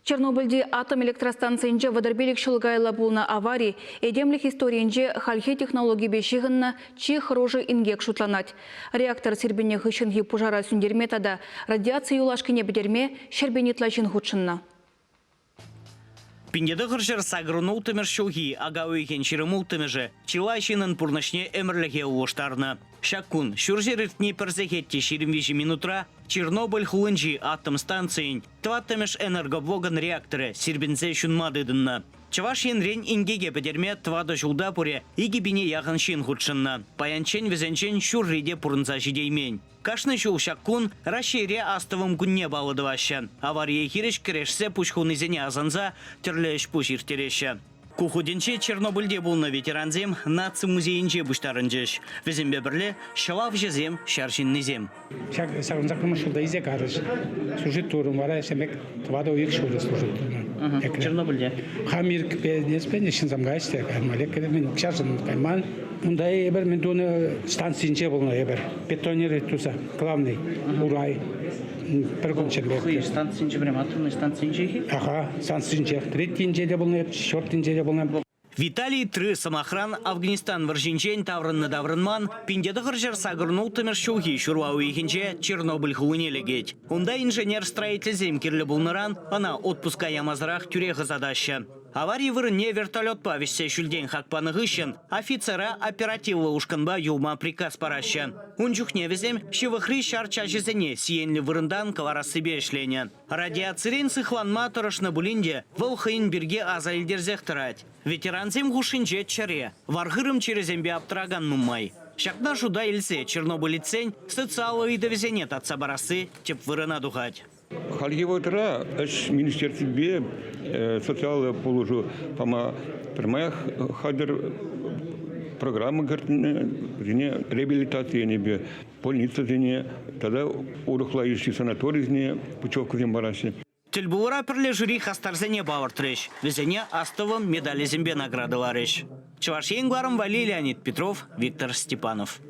Чернобыльти атом электростанцийӗнче 35 ҫул каялла пулнӑ авари этемлӗх историйӗнче хальхи технологипе ҫыхӑннӑ чи хӑрушӑ инкек шутланать. Реактор сирпӗннӗ хыҫҫӑнхи пушара сӳнтерме тата радиаци юлашкине пӗтерме 100 000 ытла ҫын хутшӑннӑ. 1986 ҫулхи ака уйӑхӗн 26-мӗшӗ чылай ҫыннӑн пурнӑҫне ӗмӗрлӗхе улӑштарнӑ. Ҫак кун ҫурҫӗр иртни пӗр сехет те 23 минутра Чернобыль хулинчи атом станцийӗн тӑваттӑмӗш энергоблокӑн реакторӗ сирпӗнсе ҫунма тытӑннӑ. Чӑваш Енрен инкеке пӗтерме тӑватӑ ҫулта пурӗ 2000 яхӑн ҫын хутшӑннӑ. Паянччен вӗсенчен ҫурри те пурӑнса ҫитеймен. Кашни ҫул ҫак кун Раҫҫейре Астӑвӑм кунне паллӑ тӑваҫҫӗ. Аварие хирӗҫ кӗрешсе пуҫ хунисене асӑнса тӗрлӗ ӗҫ-пуҫ ирттереҫҫӗ. Ку хутӗнче Чернобыльте пулнӑ ветерансем наци музейӗнче пуҫтарӑнчӗҫ. Вӗсемпе пӗрле ҫӑлавҫӑсем, ҫар ҫыннисем. Ҫак саккӑрмӗш ҫулта илсе карӗҫ. Служить турӑм вара ҫемек тӑватӑ уйӑх ҫурӑ служить тунӑ. Чернобыльте? Хам ирӗкпе несмен ҫынсем кайӗҫ те каймалли мен укҫашӑн кайман. Унта эпир мӗн тунӑ станцинче пулнӑ эпир. Бетонер туса, главный, урай. Пӗр кун ҫӗрле. Станцинче прям атомный станцинче-и? Аха, станцинчех. Третьинче те пулнӑ, четвертинче те пулнӑ. Виталий Тры, сӑмахран, Афганистан вӑрҫинчен таврӑннӑ-таврӑнман 1986 ҫулхи ҫурла уйӑхӗнче Чернобыль хулине лекет. Унта инженер-строительсем кирлӗ пулнӑран ӑна отпуска ямасӑрах тӳрех ӑсатаҫҫӗ. Авари вырӑнне вертолетпа вӗҫсе ҫӳлтен хак панӑ хыҫҫӑн офицера оперативлӑ ушкӑнпа юлма приказ параҫҫӗ. Ун чухне вӗсем ҫывӑхри ҫар чаҫӗсене сиенлӗ вырӑнтан кӑларассипе ӗҫленӗ. Радиацирен сыхланма тӑрӑшнӑ пулин те вӑл хӑйӗн пирки аса илтерсех тӑрать. Ветерансем хушшинче чӗре, вар-хырӑм чирӗсемпе аптӑракан нумай. Ҫакна шута илсе чернобылецсен социаллӑ ыйтӑвӗсене татса парасси тӗп вырӑна тухать. Хальхи вӑхӑтра ӗҫ министерствипе социаллӑ пулӑшу пама пӗрмаях хатӗр программа кӗртнӗ, вӗсене реабилитаци енӗпе больницӑсене тата урӑхла йышши санаторисене путевкӑсем параҫҫӗ. Тӗлпулура пӗрлешӳри хастарсене палӑртрӗҫ. Вӗсене астӑвӑм медалӗсемпе наградӑларӗҫ. Чӑваш Ен кӑларӑм валли Леонид Петров, Виктор Степанов.